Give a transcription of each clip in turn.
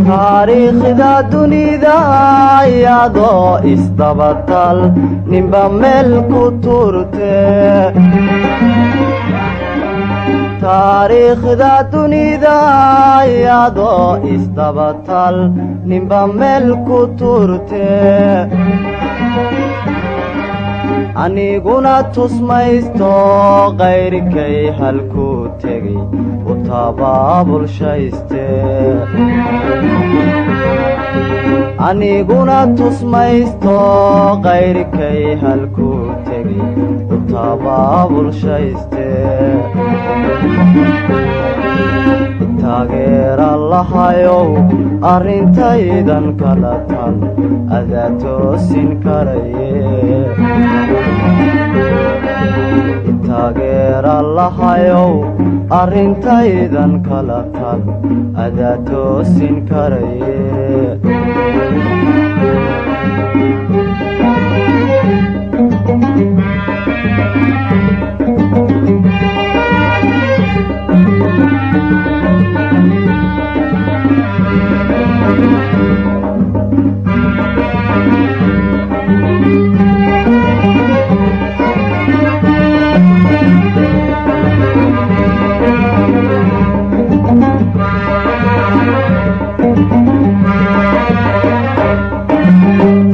Taariikhda dunida iyadoo isdabatal ninba meel ku turte. Taariikhda dunida iyadoo isdabatal ninba meel ku turte. Aniguna tusmaysto qayrkay halkuu tegey u tabaabulshayste. Aniguna tusmaysto qayrkay halkuu tegey u tabaabulshayste. Taageera lahayow arrintaydan kala tan adaa toosin karaye. Taageera lahayow arrintaydan kala tan adaa toosin karaye.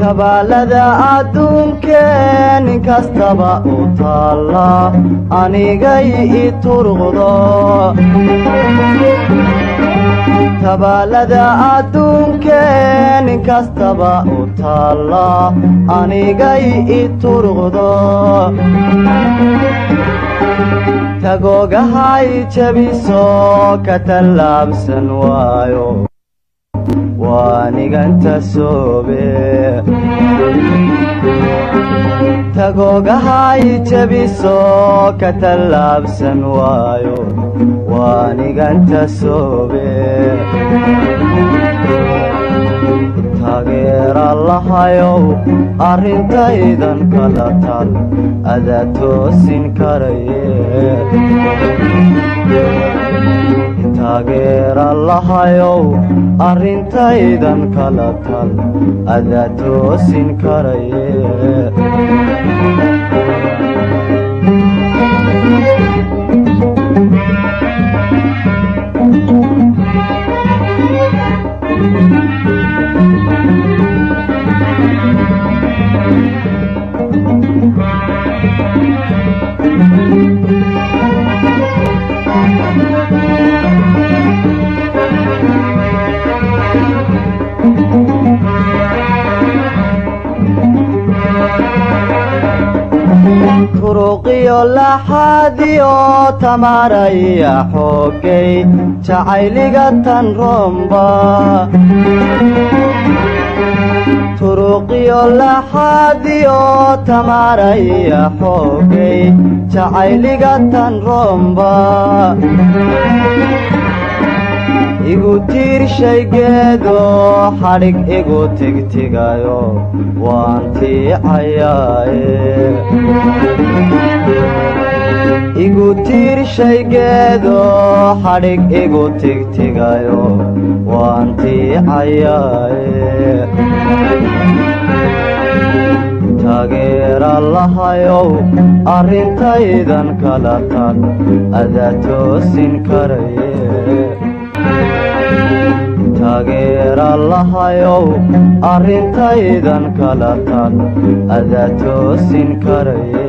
Tabaalada adduunkee nin kastaba u taalla anigay i turqdo. Tabaalada adduunkee nin kastaba u taalla anigay i turqdo. Tagoogahay jabiso ka tallaabsan waayo waaniganta soobe. Tagoogahay jabiso ka tallaabsan waayo waaniganta soobe. Taageera lahayow arrintaydan kala tal adaa toosin karaye. Taageera lahayow arrintaydan kala tal adaa toosin karaye. Turuqiyo laxaadiyo tamaraya xoogay jacayliga tan romba. Turuqiyo laxaadiyo tamaraya xoogay jacayliga tan romba. Igu tiirshaygeedo xadhig igu tigtigayo waan tiicayaaye. Igu tiirshaygeedo xadhig igu tigtigayo waan tiicayaaye. Taageera lahayow arrintaydan kala tan adaa toosin karaye. Taageera lahayow arrintaydan kala tan adaa toosin karaye.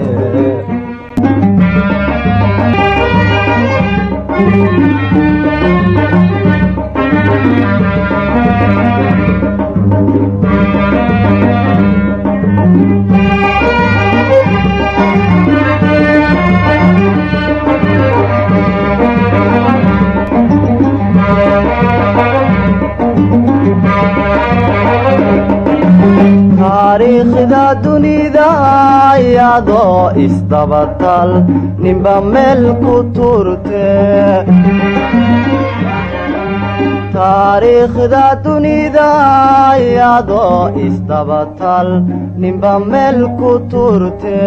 Taariikhda dunida iyadoo isdabatal ninba meel ku turte. Taariikhda dunida iyadoo isdabatal ninba meel ku turte.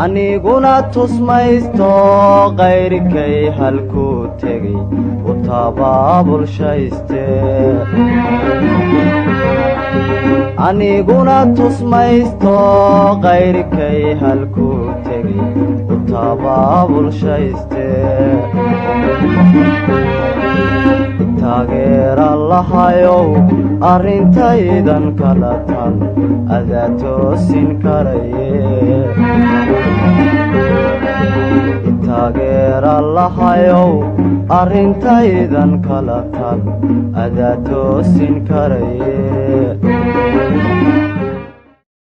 Aniguna tusmaysto qayrkay halkuu tegay u tabaabulshayste. Aniguna tusmaysto qayrkay halkuu tegay u tabaabulshayste. Taageera lahayow, arrintaydan kala tan adaa toosin karaye. Taageera lahayow, arrintaydan kala tan adaa toosin karaye.